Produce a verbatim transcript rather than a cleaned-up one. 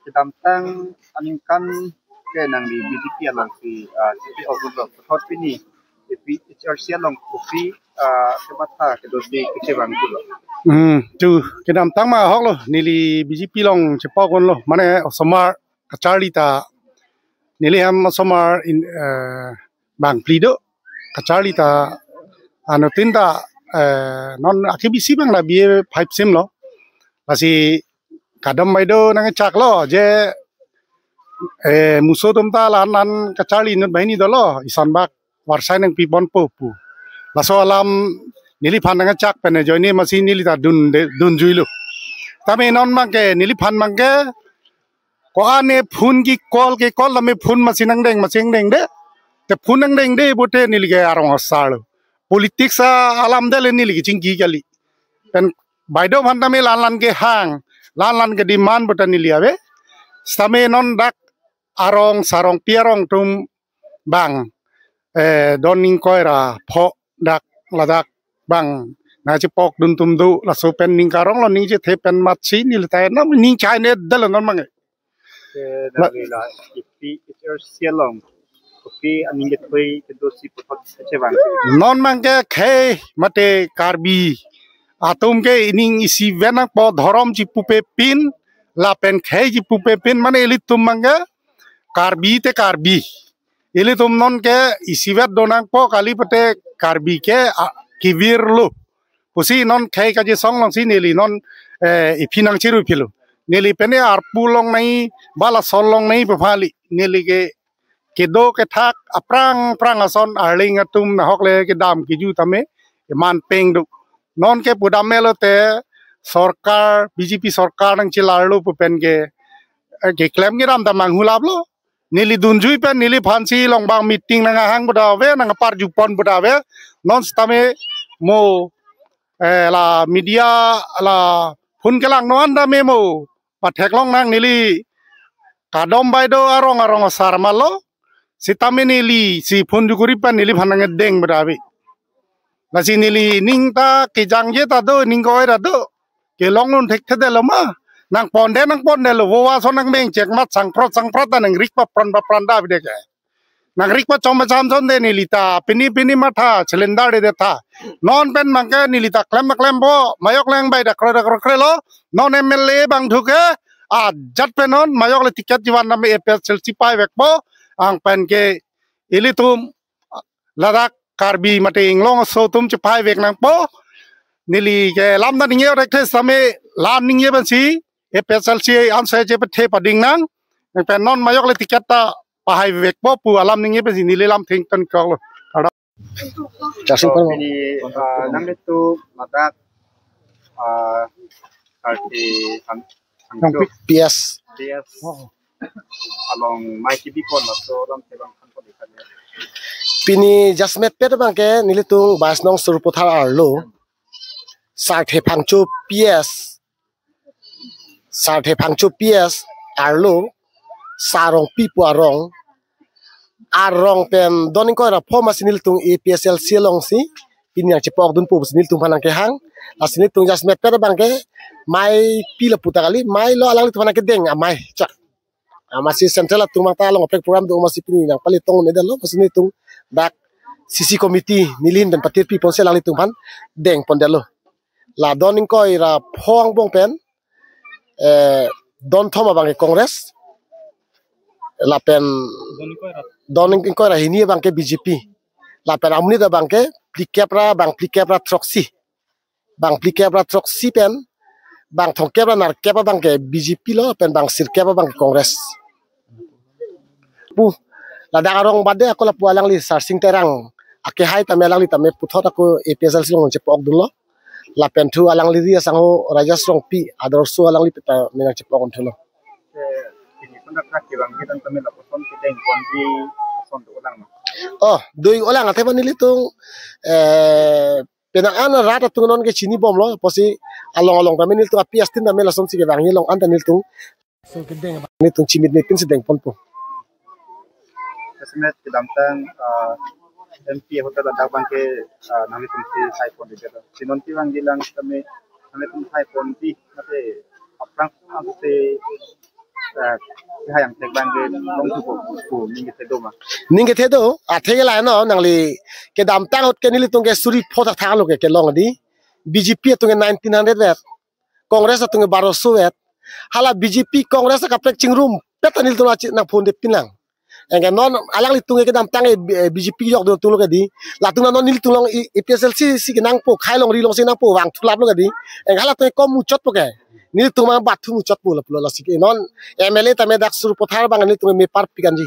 Kedamtang aningkan ke nangli B J P along si, ah, C P O gulo. Puthot pini A P H L C along kopi, ah, kematha kedo si kechevang gulo. Hmm, tu kedamtang ma ahok lo, neli B J P along chepok lo, mane osomar kacharli ta, neli hem osomar in, eh, bang phli do, kacharli ta, anuttin ta, eh, non akebisi bang la B A five sim lo. Lasi kadom bai do nangchak lo je, eh, muso atum ta la-an la-an kacharli inut banghini dolo, ison bak varsai nangpi ponpo pu. Laso alam neliphan nangchak pen ajoine masi neli ta dun de, dunjui lo. Tame non abangke neliphan abangke ko-an ne phone ke call ke call tame phone masi nangdeng masi nangdengde. Te phone nangdengde pute neli ke arong asar lo. Politics alam dele neli ke chingki kali. Pen bai do aphan tame la-an la-an kehang, la-an la-an kedemand pute neli ave. Sitame non dak arong sarong pi arong atum bang, eh, don ingkoi ra pho dak ladak bang nangchepok dun atum do, laso pen ning karong lo, ning chethe pen matsi neli ta nam ning chai ne dal non abang. Ke la- nangli la A P H L C along kopi aning kethui kedo si puthot kechevang. Non abangke khei mate Karbi atum ke ining isivet nangpo, dhorom chipupe pin lapen khei chipupe pin, mane ilitum abangke Karbi te Karbi. Ilitum non ke isivet do nangpo kali pute Karbi ke, ah, kevir lo pusi non khei kachesong along si neli non, eh, iphi nangchiru philo. Neli pene arpu longnai, bala sol longnai pu phali. Neli ke kedo kethak aphrang aphrang ason arleng atum nahok le kedam keju tame iman peng do. Non ke pudam melo te sorkar, B J P sorkar nangchelar lo pu pen ke, eh, keklem kedam ta manghulap lo. Neli dunjui pen neliphan si along bang meeting nanghang pu ta ave, nangparju pon pu ta ave. Non sitame mo, eh, la media la phone kelang non tame mo patheklong nang, neli kadom bai do arong arong asar ma lo. Sitame neli si phone jukuri pen neliphan nangdeng pu ta ave. Lasi neli ning ta kejangje ta do, ning koi ta do. Kelong non thekthedetlo ma. Nangponde nangpondetlo, voa ason nangmeng chek mat sangprot sangprot ta nangrik papran papran ta ave de ke. Nangrik pachom pacham ason de neli ta pini pini matha, cylinder de de tha. Non pen abangke neli ta klem ma klempo, majok lang bai dakre dakre kre lo. Non M L A bang thu ke ajat pen non majok le ticket jivan tame A P H L C paivekpo. Anpen ke ilitum ladak Karbi mate Inglong aso atum chepaivek nangpo. Neli ke lam ta ningje rek the sitame la-an ningje pensi A P H L C ansai chepathe pading nang. Pen non majok le ticket ta pahaivekpo pu alam ningje pensi neli lam thengtan kok lo. Chasing So, pen pini, ah, nanglitum ladak, ah, Sarthe Phang-, Phangcho P S. P S Oh. along mai kebi pon laso alam chelang khan pon ikan ya. Pini jasmet pet abangke nelitum bais nong Sarupathar arlo Sarthe Phangcho P S, Sarthe Phangcho P S arlo Sarongpi pu arong, arong pen don ingkoi ra pho masi nelitum A P H L C along si pini nangchepok dunpo pusi nelitum aphan nangkehang. Lasi nelitum jasmet pet abangke mai pi lapu ta kali, mai lo alanglitum aphan nangkedeng amai chak. Amatsi central atum ta along oprek program do masi pini nangpali tong ne dalo, masi nelitum dak C C committee nelihin pen patir pi ponsi alanglitum aphan deng pondetlo. La don ingkoi ra pho angbong pen, eh, don thom abangke Congress, lapen don ingkoi ra hini abangke B J P, lapen amonit abangke phlikep ra bang phlikep ra throksi, bang phlikep ra throksi pen bang thomkep ra nerkep abangke B J P lo, pen bang sirkep abangke Congress. Pu, ladak arong bade ako lapu alangli Sarsing Terang akehai tame alangli tame puthot ako A P H L C along chepok dunlo. Lapen thu alangli ri asangho Rajesh Rongpi, Adorsho alangli ta me nangchepok thulo. Eh, pini pun dak kevang kita tame lapuson kedeng ponji ason do lang no. Oh, do-ik olang athe ba nelitum, eh, penang an rat atum non ke chinibomlo, pusi along along tame nelitum A P S tin tame lasonsi kevangji along an ta nelitum. So kedeng nelitum chimit ne pinsi deng ponpo. Jasmet kedamtang, ah, M P hotel ladak abangke, ah, nanglitum si hai pon di jalo. Si non kevangji lang tame nanglitum hai ponji mate Aphrang aphrang si, eh, kehai angthek abang ke longthupo pu ning kethe do ma? Ning kethe do, athe ke la no, nangli kedamtang ahut ke nelitum ke suri pho thakthak lo ke kelong di. B J P atum ke nineteen hundred vet, Congress atum ke baroso vet. Hala B J P Congress akaprek chingrumpet ta nelitum achi nangphonde pinlang. Anke non alanglitum ke kedamtang ke, eh, B J P jok do tung lo ke di. Latum non nelitum along i, A P H L C si kenangpo, khei longri along si nangpo, vangthu lap lo ke di. Anke halatum ke kom muchotpo ke. Nelitum abang bathu muchotpo lapulo lasi ke. Non M L A tame dak Sarupathar abang nelitum ke mepar pikanji.